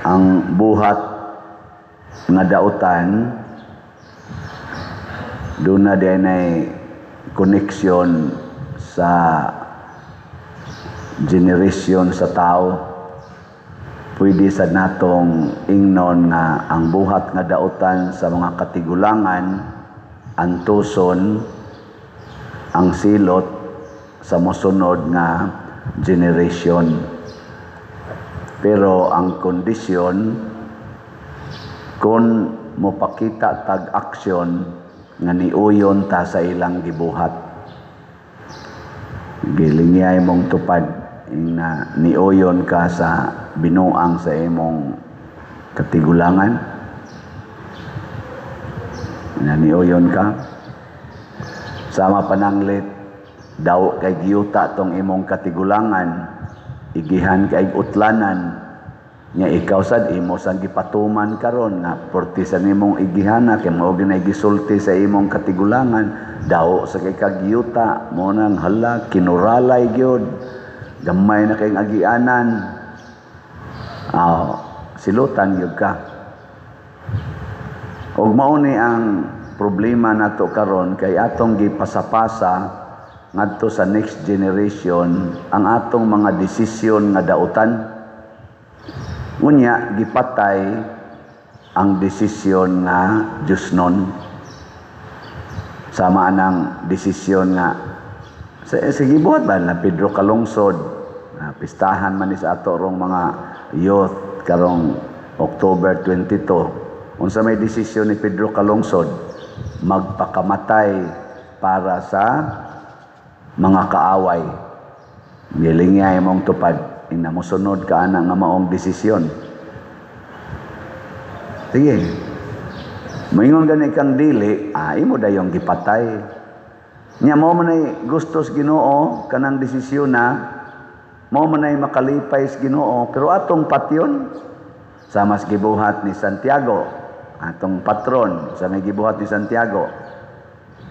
Ang buhat nga dautan duna dinay connection sa generation sa tao. Pwede sa natong ingnon nga ang buhat nga dautan sa mga katigulangan antuson ang silot sa mosunod nga generation. Pero ang kondisyon, kung mopakita tag aksyon nga niuyon ta sa ilang gibuhat. Gilingyay mong tupad na niuyon ka sa binuang sa imong katigulangan. Na niuyon ka. Sama pananglit daw kay giyuta tong imong katigulangan, igihan kay utlanan nya, ikaw sad imo sang gipatuman karon nga porti sa nimong igihana kay mao ginay gisulti sa imong katigulangan. Daw sa kay kagyuta mo nang hala, kinuralay gyud, gamay na kay agianan. Ah, silutan gyud ka. Og mao ni ang problema nato karon, kay atong gipasapasa ngadto sa next generation ang atong mga desisyon nga dautan. Unya gipatay ang desisyon nga Diyosnon. Sama anang desisyon nga sa gibuhat ba na Pedro Calungsod na pistahan man ni sa ato rong mga youth karong October 22. Unsa may desisyon ni Pedro Calungsod? Magpakamatay para sa mga kaaway. Gilingya imong tupad ina mosunod ka ana nga maong desisyon. Sige. Moingon gani kang dili, ah, imo dayong gipatay. Nya mao man ay gustos Ginoo kanang desisyon na mao man ay makalipay sa Ginoo, pero atong patyon sama sa gibuhat ni Santiago, atong patron. Sa may gibuhat ni Santiago,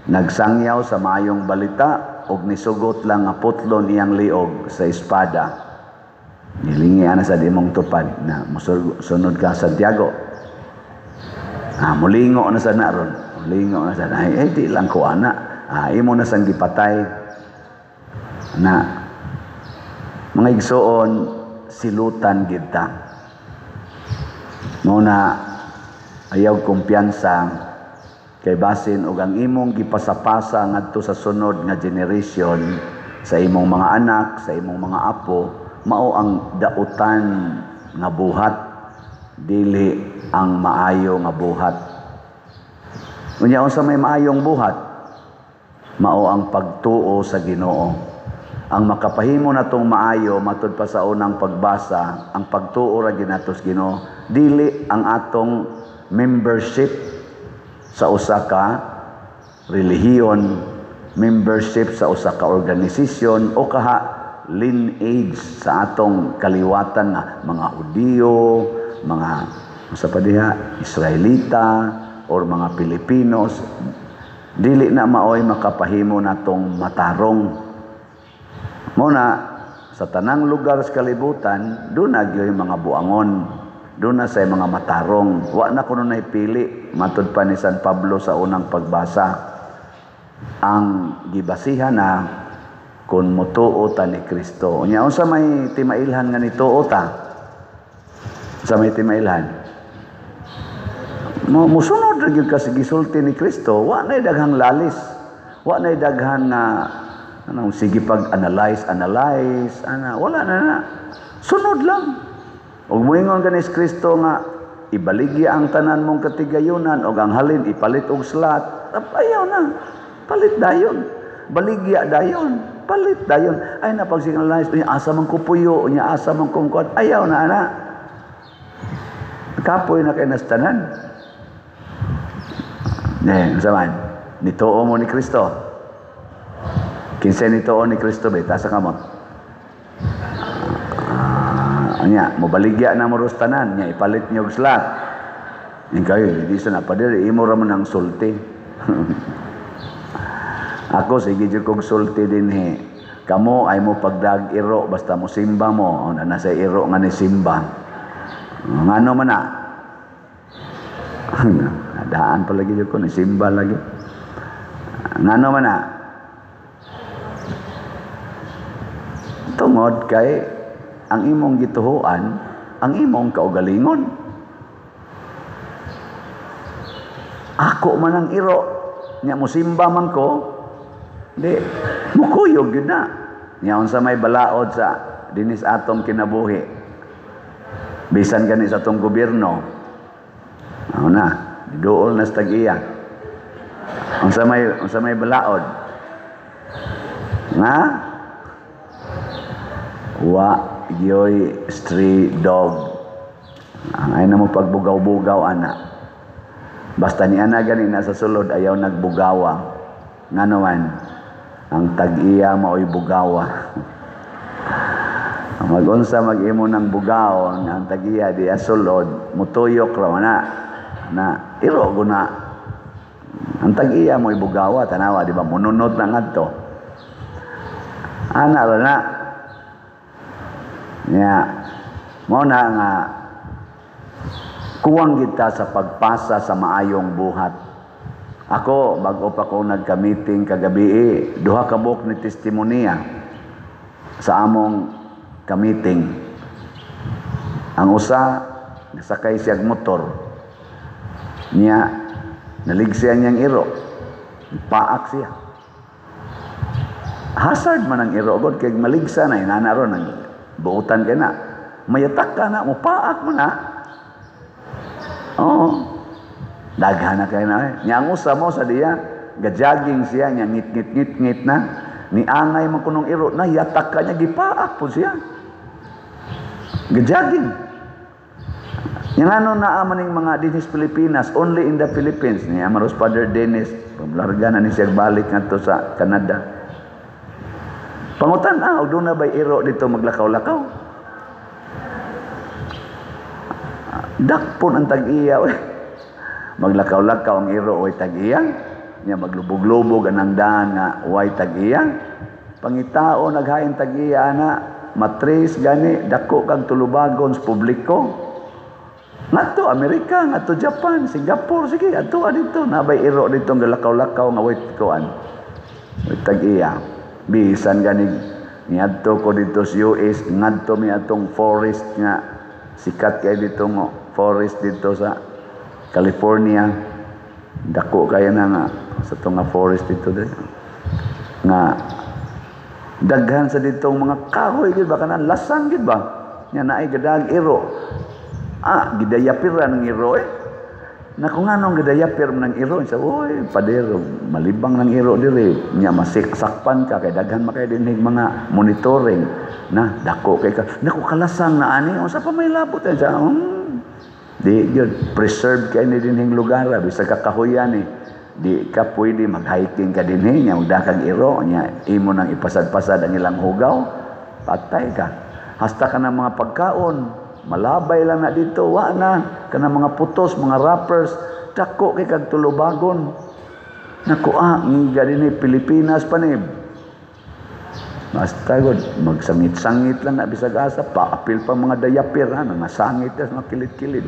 nagsangyaw sa maayong balita og nisugot lang nga putlon iyang liog sa espada. Nilingi ana sa imong tupad na musunod ka Santiago. Ah, mulingo na sa na ron. Mulingo na sa na. Ay, di lang ko ana. Ah, imo na sang gipatay. Na mga igsoon, silutan kita. Mo na ayaw kumpiyansa kay basin og ang imong gipasapasa ngadto sa sunod nga generation, sa imong mga anak, sa imong mga apo, mao ang dautan nga buhat, dili ang maayo nga buhat. Unya unsa may maayong buhat? Mao ang pagtuo sa Ginoo. Ang makapahimo natong maayo, matud pa sa unang pagbasa, ang pagtuo ra ginatos Ginoo, dili ang atong membership sa usa ka relihiyon, membership sa usa ka organisasyon o kaha lineage sa atong kaliwatan nga mga Hudiyo, mga usa pa diha, Israelita or mga Pilipinos. Dili na maoy makapahimo natong matarong. Mo na sa tanang lugar sa kalibutan, doon na gyud mga buangon, doon na sa mga matarong. Wa na kuno nay pili, matud pa ni San Pablo sa unang pagbasa. Ang gibasihan na kung mutuo ta ni Kristo. Unya unsa may timailhan nga nituo ta? Unsa may timailhan? Mo musunod ra gyud ka sa gisulti ni Kristo, wa nay daghang lalis. Wa nay daghan na anong sige pag analyze analyze ana, wala na na. Sunod lang. Ug moingon gani si Kristo nga ibaligya ang tanan mong katigayunan og ang halin ipalit og slot, ayaw na. Palit dayon. Baligya dayon. Palit dayon. Ay na pag signalize, unya asa man ko puyo, unya asa man kong kuan. Ayaw na ana. Kapoy na kay nas tanan. Ne, unsa man? Nituo mo ni Kristo. Kinsa nituo ni Kristo ba? Taas ang kamot. Ah, anya, mobaligya na mo ros tanan, nya ipalit niyo og slot. Ing kayo, hindi sa na padiri, imo ra man ang sulti. Ako sige jud kog sulti dinhi. Kamo ay mo pagdag iro basta mo simba mo, o na nasa iro nga ni simba. Ngano man na? Daan pa lagi ko, nisimba lagi. Ngano man na? Tungod kay ang imong gituhuan, ang imong kaugalingon. Ako man ang iro, nya musimba man ko, di mukuyog gyud na. Nya unsa may balaod sa dinis atong kinabuhi. Bisan gani sa atong gobyerno. Ano na, duol na sa tag-iya. Unsa may balaod? Nga? Wa gyoy stray dog. Ay na mo pagbugaw-bugaw ana. Basta ni ana gani na sa sulod ayaw nagbugawa. Ngano man ang tag-iya maoy bugawa. Magunsa mag-imo ng bugaw ang tag-iya di sulod mutuyok ra na. Na iro guna. Ang tag-iya mo'y bugawa, tanawa di ba mununot na ngadto. Ana ra na. Nya mao na nga kuwang kita sa pagpasa sa maayong buhat. Ako, bago pa ko nagka-meeting kagabi, duha ka buok ni testimonya sa among ka-meeting. Ang usa, nasakay siyag motor. Niya, naligsiyan niyang iro. Paak siya. Hazard man ang iro, god, kay maligsa na, inana ron, ang buutan ka na. Mayatak ka na, mupaak mo na. Oo. Daghan na kayo na. Eh. Nya ang usa mo sa diya, gajogging siya, nya ngit-ngit-ngit-ngit na. Niangay man kunong iro, na yatak ka niya, gipaak po siya. Gajogging. Nya ngano naa man ning mga dinis Pilipinas, only in the Philippines. Niya Maros Father Dennis, pamlarga na ni siya balik ngadto sa Canada. Pangutan ah, og doon na ba'y iro dito maglakaw-lakaw? Dakpon ang tag-iya. Maglakaw-lakaw ang iro oy tag-iya. Nya maglubog-lubog anang daan nga way tag-iya. Pangitao naghain tag-iya ana, matris gani dako kag tulubagon sa publiko. Ngadto Amerika, ngadto Japan, Singapore, sige adto dito nabay iro dito ang galakaw-lakaw nga way kuan. Way tag-iya. Bisan gani niadto ko dito sa US, ngadto mi atong forest nga sikat kay dito ngo forest dito sa California. Dako kaya na nga sa itong nga forest dito diri. Nga daghan sa ditong mga kahoy gid ba kanan lasang gid ba nya naay gadag iro. Ah, gidayapira ng iro eh. Naku nganong gidayapir man ng iro sa oy padero malibang ng iro diri nya masiksakpan ka kay daghan makay dinhig mga monitoring na dako kay ka. Naku kalasang na ani unsa pa may labot eh sa di gyud preserve kay ni dinhing lugar bisag kakahuyan eh. Di ka pwede mag-hiking ka dinhi nya ug dakag iro nya imo nang ipasad-pasad ang ilang hugaw, patay ka. Hasta ka ng mga pagkaon, malabay lang na dito, wa na kana mga putos, mga wrappers, dako kay kag tulubagon. Naku ah, ngiga dinhi Pilipinas pa ni. Basta god magsangit-sangit lang na bisag asa, paapil pa mga dayapir ha, nga sangit tas mga kilid-kilid.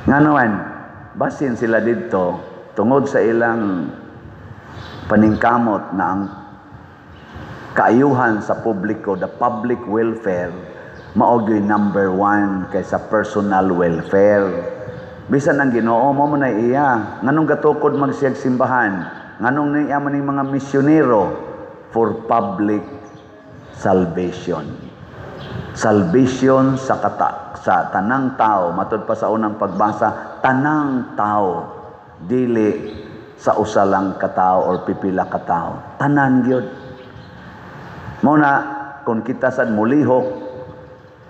Ngano man, basin sila didto tungod sa ilang paningkamot na ang kaayuhan sa publiko, the public welfare, mao gyud number one kaysa personal welfare. Bisan ang Ginoo mo man ay iya, nganong gatukod magsiyag simbahan, nganong niya man ning mga misyonero for public salvation. Salvation sa kata, sa tanang tao, matud pa sa unang pagbasa, tanang tao, dili sa usa lang ka tao or pipila ka tao, tanan gyud. Mao na kung kita sad molihok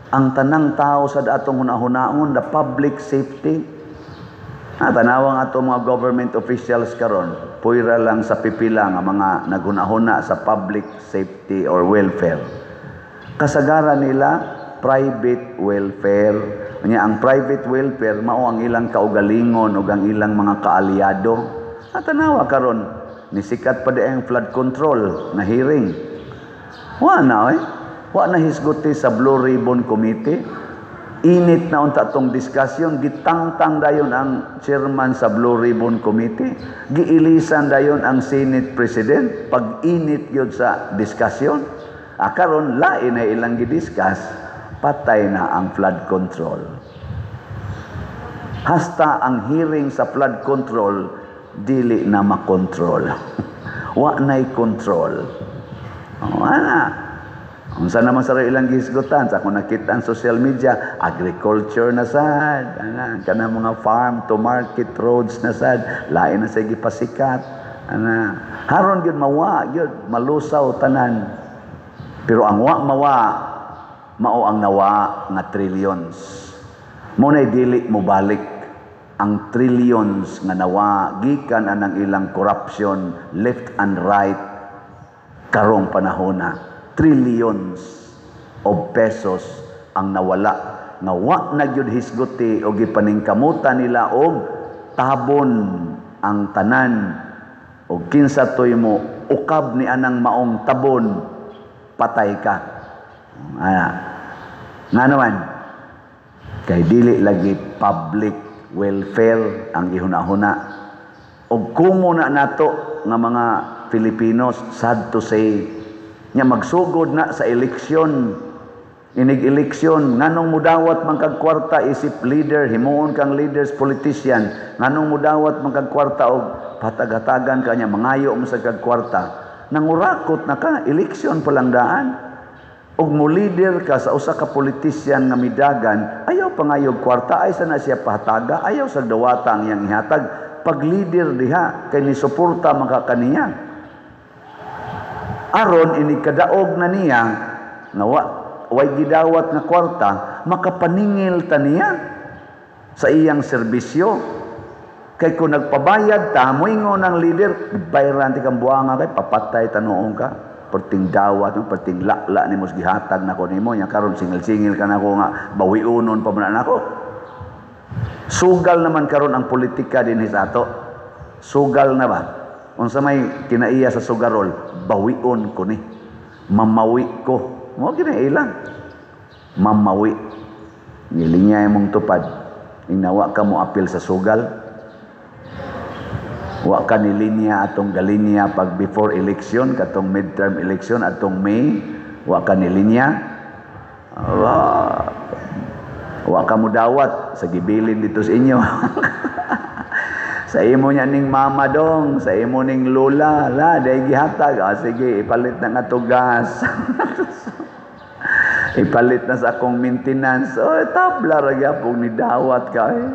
ang tanang tao sa atong hunahunaon, the public safety. Ah, tanawang ato mga government officials karon, puwera lang sa pipila nga mga naghunahuna sa public safety or welfare. Kasagaran nila private welfare. Nya ang private welfare mao ang ilang kaugalingon ug ang ilang mga kaalyado. Ah, tanawa karon ni sikat pa di ang flood control na hearing. Wa na oy. Wa na hisguti sa Blue Ribbon Committee. Init na unta tong discussion, gitangtang dayon ang chairman sa Blue Ribbon Committee, giilisan dayon ang Senate President pag init gyud sa discussion. Ah, karon lain na ilang gidiscuss, patay na ang flood control. Hasta ang hearing sa flood control dili na makontrol. Wa na'y control. Oh, ana. Unsa naman sa ilang gihisgutan sa akong nakita ang social media, agriculture na sad, ana, kanang mga farm to market roads na sad, lain na sa gipasikat, ana. Haron gyud mawa gyud, malusaw tanan. Pero ang wa mawa, mao ang nawa nga trillions. Mo na dili mobalik ang trillions nga nawa gikan anang ilang corruption left and right karong panahona. Trillions of pesos ang nawala nga wa na gyud hisguti o gipaningkamutan nila og tabon ang tanan, og kinsa toy mo ukab ni anang maong tabon, patay ka. Ana nga naman kay dili lagi public welfare ang gihuna-huna og kumo na nato nga mga Filipinos. Sad to say nya magsugod na sa eleksyon, inig eleksyon, nganong mudawat man kag kwarta isip leader, himuon kang leaders, politician, nganong mudawat man kag kwarta og patagatagan ka niya, mangayo mo sa kag kwarta, nangurakot na ka, eleksyon pa lang daan. Og mo leader ka sa usa ka politician nga midagan, ayaw pangayog kwarta, ay sana siya pahataga, ayaw sa dawata ang iyang ihatag pag leader diha kay ni suporta man ka kaniya. Aron ini kadaog na niya nga way gidawat nga kwarta, makapaningil ta niya sa iyang serbisyo. Kay kung nagpabayad ta, moingon ang leader, bayaran ti kang buwanga kay papatay tanuong ka. Perting dawat, perting lakla ni mos gihatag nako nimo, nya karon singil-singil ka nako nga bawiunon pa man nako. Sugal naman karon ang politika dinhi sa ato. Sugal na ba? Unsa may kinaiya sa sugarol, bawion ko ni. Mamawi ko. Mo kinailang. Mamawi. Nilinya imong tupad. Inawa ka mo apil sa sugal. Wa ka ni linya atong galinya pag before election, katong midterm election atong May, wa ka ni linya. Wa ka mo dawat sa gibilin dito sa inyo. Sa imo niya ning mama dong, sa imo ning lola, la day gihatag. Ah, sige, ipalit na nga to gas. Ipalit na sa akong maintenance. Oh, tabla ra gyapon ni dawat ka eh.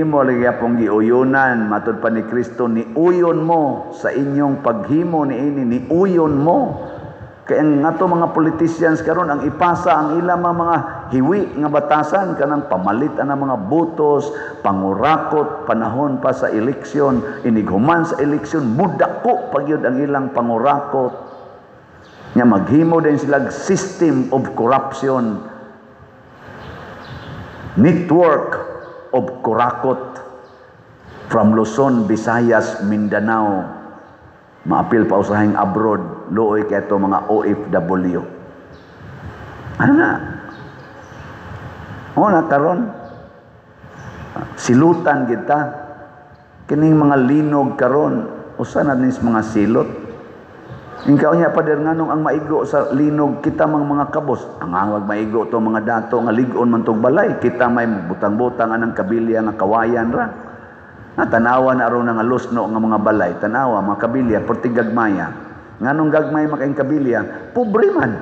Imo ra gyapon giuyunan, matud pa ni Kristo, niuyon mo sa inyong paghimo niini, niuyon mo. Kaya ang ato mga politicians karon ang ipasa ang ilang mga hiwi nga batasan kanang pamalit ang mga butos, pangurakot panahon pa sa eleksyon, inighuman sa eleksyon mudako pagyud ang ilang pangurakot. Nya maghimo din sila system of corruption, network of kurakot from Luzon, Visayas, Mindanao. Maapil pa usahing abroad, luoy kay ato mga OFW. Ano na? O na karon silutan kita kining mga linog karon, usa na nis mga silot. Ikaw niya pader nganong ang maigo sa linog kita mang mga kabos. Ang angwag maigo to mga dato nga lig-on man tog balay, kita may butang-butang anang kabilya nga kawayan ra. Na tanawa na aron nga lusno nga mga balay, tanawa mga kabilya perti gagmaya. Nganong gagmay makaing kabilya, pobre man.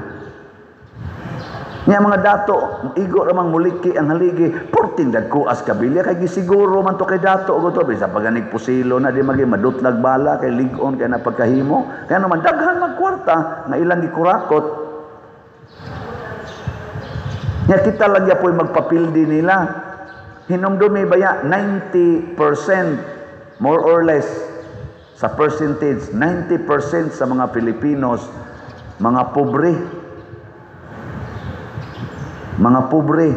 Nya mga dato, igo ra mang muliki ang haligi, porting dagkuas kabilya kay gisiguro man to kay dato og to bisa paganig pusilo na di magi madutlag bala kay lig-on kay na pagkahimo. Kaya naman daghan magkwarta nga ilang gikurakot. Nya kita lang yapoy magpapildi nila. Hinumdumi baya 90% more or less sa percentage, 90% sa mga Filipinos mga pobre. Mga pobre.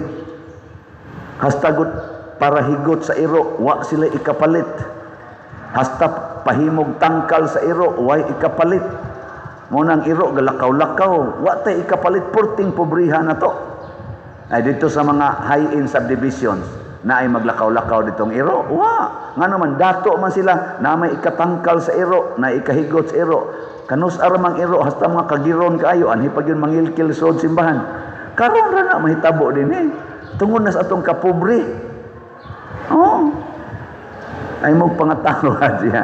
Hastagot para higot sa iro, wa sila ikapalit. Hasta pahimog tangkal sa iro, way ikapalit. Mo nang iro galakaw-lakaw, wa tay ikapalit, porting pobriha na to. Ay dito sa mga high-end subdivisions na ay maglakaw-lakaw ditong iro. Wa, nga naman dato man sila na may ikatangkal sa iro, na ikahigot sa iro. Kanus aramang iro hasta mga kagiron kaayo anhi pag yun mangilkil sa simbahan. Karon ra na mahitabo din eh. Tungod na sa atong kapobre. Oh. Ay mo pangatawa diya.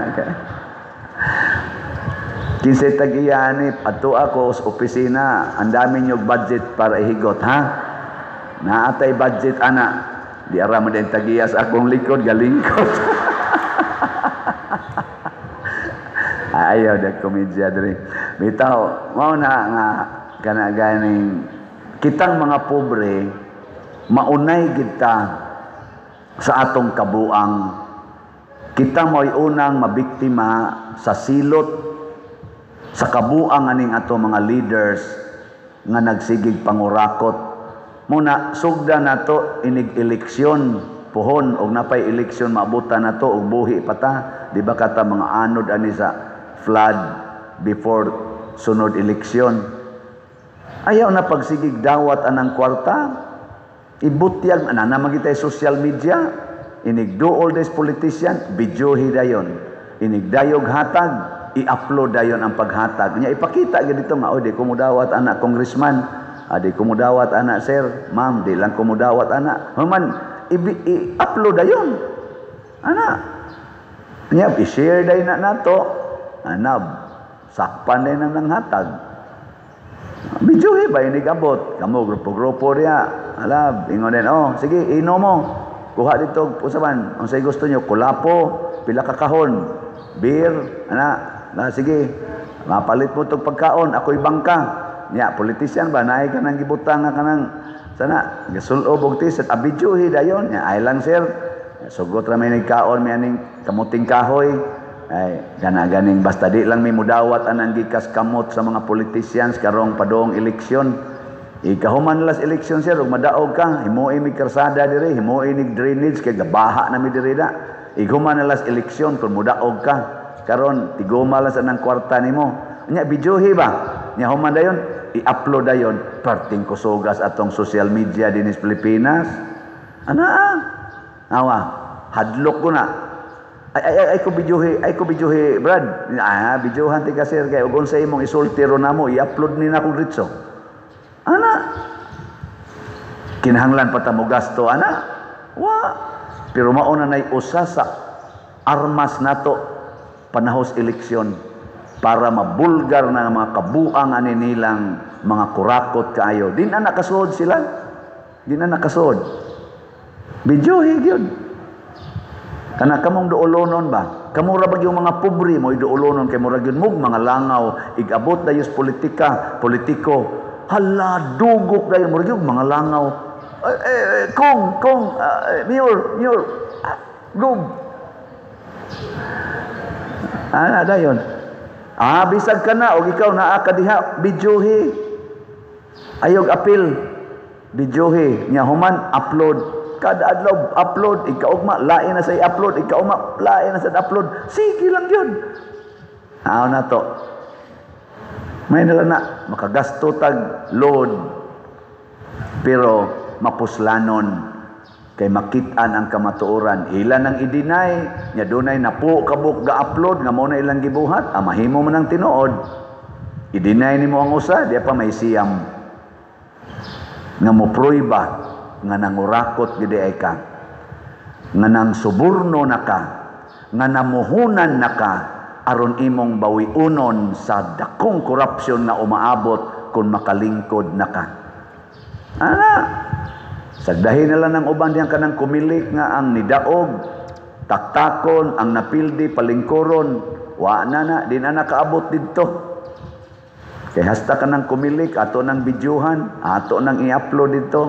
Kinsay tag-iya ni adto ako sa opisina, ang dami niyog budget para ihigot, ha? Naatay budget ana. Di ara mo din tag-iya sa akong likod galingkot. Ayaw da komedya diri. Bitaw, mao na nga kana ganing kitang mga pobre maunay kita sa atong kabuang. Kita mo'y unang mabiktima sa silot sa kabuang aning ato mga leaders nga nagsigig pangurakot. Muna sugda nato inig eleksyon pohon og napay eleksyon maabutan nato og buhi pata, di ba kata mga anod ani sa flood before sunod eleksyon. Ayaw na pagsigig dawat anang kwarta, ibutyag ana na magitay social media, inig do all this politician videohi dayon, inig dayog hatag, i-upload dayon ang paghatag nya, ipakita gyud dito nga, "Oh, di ko mudawat ana, congressman, di ko mudawat ana, sir, ma'am, di lang ko mudawat ana." Human i-upload dayon ana nya, i-share dayon na nato ana, sakpan dayon ang nanghatag. Videohi ba inig abot kamo grupo-grupo diya, ala ingon din, "Oh, sige, ino mo kuha dito usaban unsay gusto nyo, kulapo, pila ka kahon beer ana." Na, "Sige, mapalit mo tog pagkaon, ako'y bangka." Nya, politician ba, naay ka nang gibutang nga kanang, sana, gasulob og t-shirt, abidyohi dayon. Nya, "Ay lang, sir, sugot ra may nagkaon, may aning kamuting kahoy." Ay, gana ganing, basta di lang may mudawat anang gikas kamot sa mga politicians karong padong eleksyon. Ikahuman las eleksyon, sir, ug madaog ka, himuin mi karsada diri, himuin mig drainage, kay gabaha na mi diri da. Ikahuman las eleksyon, kung mudaog ka, karon tiguma lang sa nang kwarta nimo. Nya videohi ba? Nya human dayon, i-upload dayon perting kusugas atong social media dinhi sa Pilipinas. Ana ah. Awa, hadlok ko na. Ay ay ay, ay ko videohi, ay ko videohi, Brad. Ah, videohan ti ka, sir, kay ug unsa imong isulti ro namo, i-upload ni na kong ritso. Ana. Kinahanglan pa ta mo gasto ana. Wa. Pero mao na nay usa sa armas nato panahos eleksyon para mabulgar na mga kabuang ani nilang mga kurakot kaayo. Di na nakasuod sila. Di na nakasuod. Videohi gyud. Kana kamong duolonon ba? Kamo ra ba yung mga pobre mo duolonon kay murag yun mug mga langaw igabot dayos politika, politiko. Hala, dugok dayon murag yung mga langaw. Eh, kong kong mayor, mayor, go. Ana dayon. Ah, bisag ka na og ikaw naa ka diha, videohi. Ayog apil. Videohi nya human upload. Kada adlaw upload, ikaugma lain na sa i-upload, ikaugma lain na sa upload. Sige lang yun. Aw na to. May nila na makagasto tag load. Pero mapuslanon kay makit-an ang kamatuoran. Ila nang i-deny nya dunay napo kabuk ga-upload nga mao na ilang gibuhat, ah, mahimo man ang tinuod. I-deny nimo ang usa, di pa may siyam nga moprueba nga nangurakot gid ay ka, nga nang suborno na ka, nga namuhunan na ka aron imong bawiunon sa dakong korupsyon nga umaabot kung makalingkod na ka. Ana, sagdahin na lang ng uban diyan kanang kumilik nga ang nidaog, taktakon, ang napildi, palingkuron, wa na na, di na nakaabot didto. Kay hasta ka ng kumilik, ato nang bidyuhan, ato nang i-upload dito.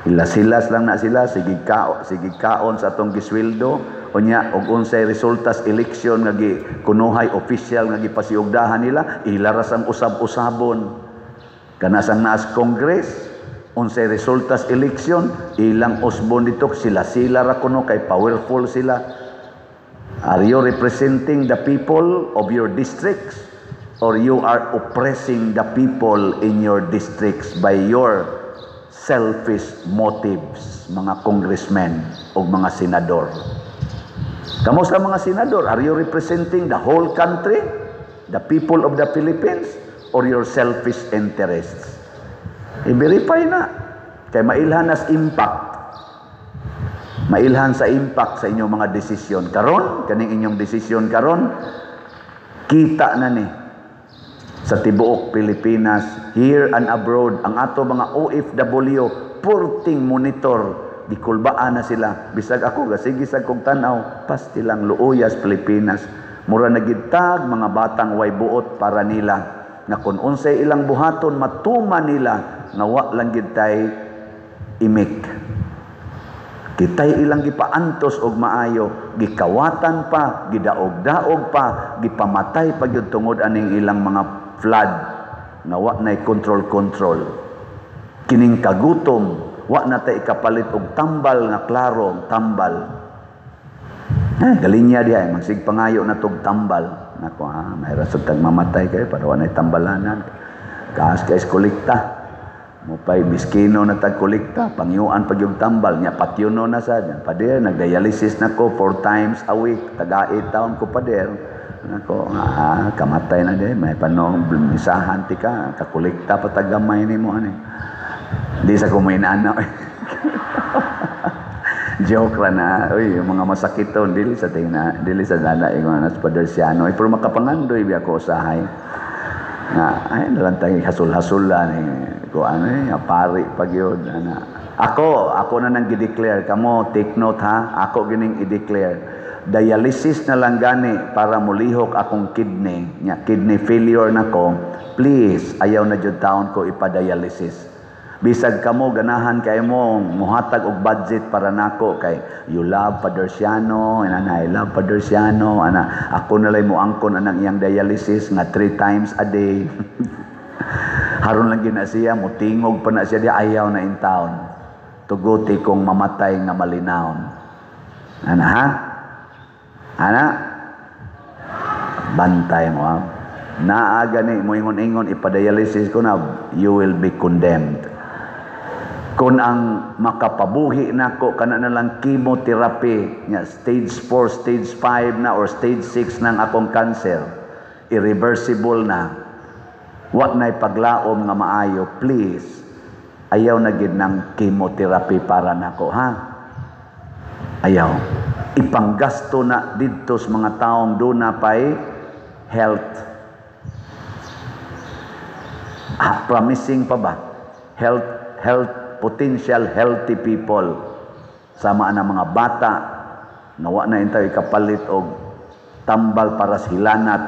Hilas-hilas lang na sila, sige kaon sa atong gisweldo, unya og unsay resultas eleksyon nga gi kunuhay official nga gipasiugdahan nila, ila ra sang usab-usabon. Kana sang naas Congress, unsay resultas eleksyon, ilang usbon dito, sila-sila ra kuno kay powerful sila. Are you representing the people of your districts? Or you are oppressing the people in your districts by your selfish motives, mga congressmen o mga senador? Kamo sa mga senador, are you representing the whole country, the people of the Philippines, or your selfish interests? I-verify na. Kay mailhan as impact. Mailhan sa impact sa inyong mga desisyon karon, kaning inyong desisyon karon, kita na ni sa tibuok Pilipinas, here and abroad. Ang ato mga OFW, purting monitor, gikulbaan na sila. Bisag ako, gasige sad kog tanaw, pastilang luuyas Pilipinas. Mura na gyud tag mga batang way buot para nila. Na kung unsay ilang buhaton, matuman nila, nga wa lang gyud tay imik. Kitay ilang gipaantos og maayo, gikawatan pa, gidaog-daog pa, gipamatay pa gyud tungod aning ilang mga flood nga wa nay control-control. Kining kagutom, wa na tay ikapalit og tambal nga klaro ang tambal. Eh, galinya diha, magsigpangayo na tog tambal. Nako ha, may rasod tag mamatay kayo para wa nay tambalanan. Kaas kay kolekta. Mupay miskino na tag kolekta, pangyuan pag yung tambal nya, patyuno na sad. Pader, nagdialysis na ko four times a week, taga 8 taon ko, pader. Nako, ah, kamatay na din, may panong misahan ti ka, kakolekta pa tag gamay nimo ani. Di sa kumainana. Joke ra na. Uy, yung mga masakiton, dili sa tingna, dili sa dala ingon na sa Pader Siano. Pero makapangandoy biya ko usahay. Nga, ay, nalang tayo hasul-hasula ni ko ano eh, pari pag yun. Ana. Ako na nang gi-declare. Kamo, take note ha. Ako gining i-declare. Dialysis na lang gani para mulihok akong kidney. Nya, kidney failure na ko. Please, ayaw na jud taon ko ipa-dialysis. Bisag kamo ganahan kay mo muhatag og budget para nako kay you love Father Siano, and ana, I love Father Siano, ana ako na lay mo angkon anang iyang dialysis nga three times a day. Haron lang gina siya, mutingog pa na siya di ayaw na in town. Tuguti kong mamatay nga malinawon. Ana ha? Ana? Bantay mo ha? Naa gani mo ingon-ingon ipadialysis ko na, you will be condemned. Kung ang makapabuhi nako kana na lang chemotherapy nya, stage 4, stage 5 na or stage 6 ng akong cancer, irreversible na, wa na'y paglaom nga maayo, please, ayaw na gid ng chemotherapy para nako ha. Ayaw. Ipanggasto na didto sa mga taong duna pay health. Ah, promising pa ba? Health, potential healthy people. Sama na mga bata nga wa na intaw ikapalit og tambal para sa hilanat.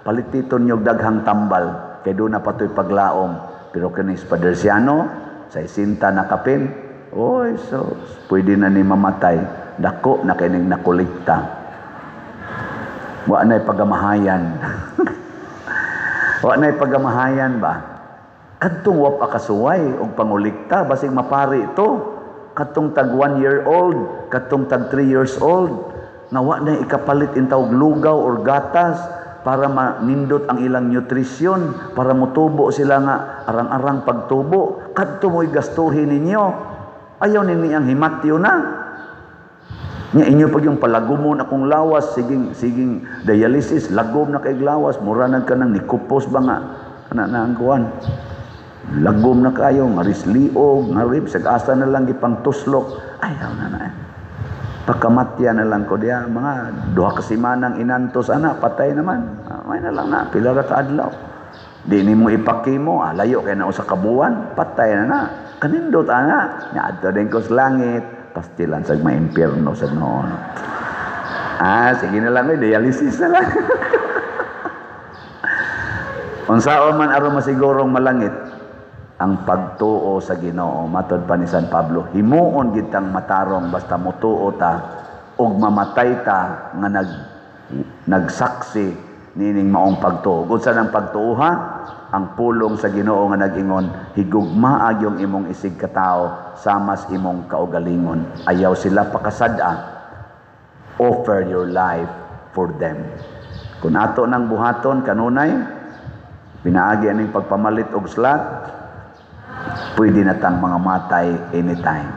Palititon nyo daghang tambal kay doon na patoy paglaom. Pero kini si Padre Siano, sa isinta na kapin, oy, so pwede na ni mamatay. Dako na kining nakolekta. Wa na'y pagamahayan. Wa na'y pagamahayan ba? Kadtong wa pa kasuway og pangulikta, basig mapari ito. Kadtong tag 1 year old, kadtong tag 3 years old, nga wa na ikapalit intawg lugaw or gatas para manindot ang ilang nutrition, para mutubo sila nga arang-arang pagtubo. Kadto mo'y gastuhin ninyo. Ayaw ninyo ang himatyo na. Nya inyo pag yung palagumon akong lawas, siging siging dialysis, lagom na kay lawas, mura na ka nang nikupos ba nga ana na ang kuan. Lagom na kayo, ngaris liog, ngarib, asa na lang gipang tuslok. Ayaw na na. Pakamatya na lang ko diya, mga 2 ka semanang inantos ana, patay naman. Ah, may na lang na, pila ra ka adlaw. Di nimo ipakimo, ah, layo kay na usa ka buwan, patay na na. Kanindot ana, nya adto din ko sa langit, pastilan sa maimpierno sa noon. Ah, sige na lang, eh, dialysis na lang. Unsaon man aron masigurong malangit ang pagtuo sa Ginoo, matod pa ni San Pablo, himuon gid tang matarong basta motuo ta ug mamatay ta nga nagsaksi niining maong pagtuo. Unsa nang pagtuo ha? Ang pulong sa Ginoo nga nag-ingon, higugmaa yung imong isig katawo samas imong kaugalingon. Ayaw sila pakasad-a. Offer your life for them. Kung ato nang buhaton kanunay, Pinaagi aning pagpamalit og slot, pwede na tang mga matay anytime.